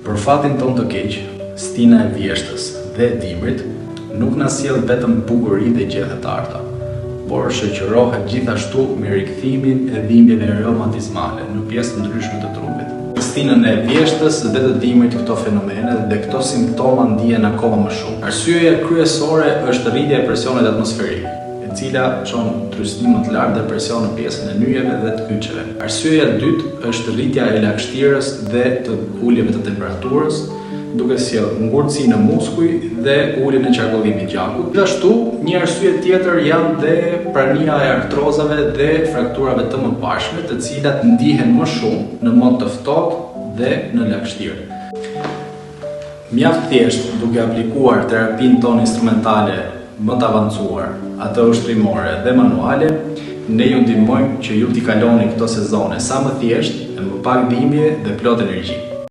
Për fatin tonë të keq, stina e vjeshtës dhe e dimrit nuk na sjell vetëm bukuri dhe gjethe të arta, por shoqërohet gjithashtu me rikthimin e dhimbjeve reumatizmale në pjesë të ndryshme të trupit. Në stinën e vjeshtës dhe të dimrit këto fenomene dhe këto simptoma ndihen akoma më shumë. Arsyeja kryesore është rritja e presionit atmosferik, e cila çon trysni më të lartë dhe presion në pjesën e nyjeve dhe të kyçeve. Arsyeja e dytë është rritja e lagështirës dhe të uljeve të temperaturës, duke sjellë ngurtësi në muskuj dhe uljen e qarkullimit të gjakut. Gjithashtu, një arsye tjetër janë dhe prania e artrozave dhe frakturave të mëparshme, të cilat ndihen më shumë në mot të ftohtë dhe në lagështirë. Mjaft thjesht, duke aplikuar terapinë tonë instrumentale më të avancuar, atë ushtrimore dhe manuale, ne ju ndihmojmë që ju t'i kaloni këto sezone sa më thjesht, me më pak dhimbje dhe plot energji.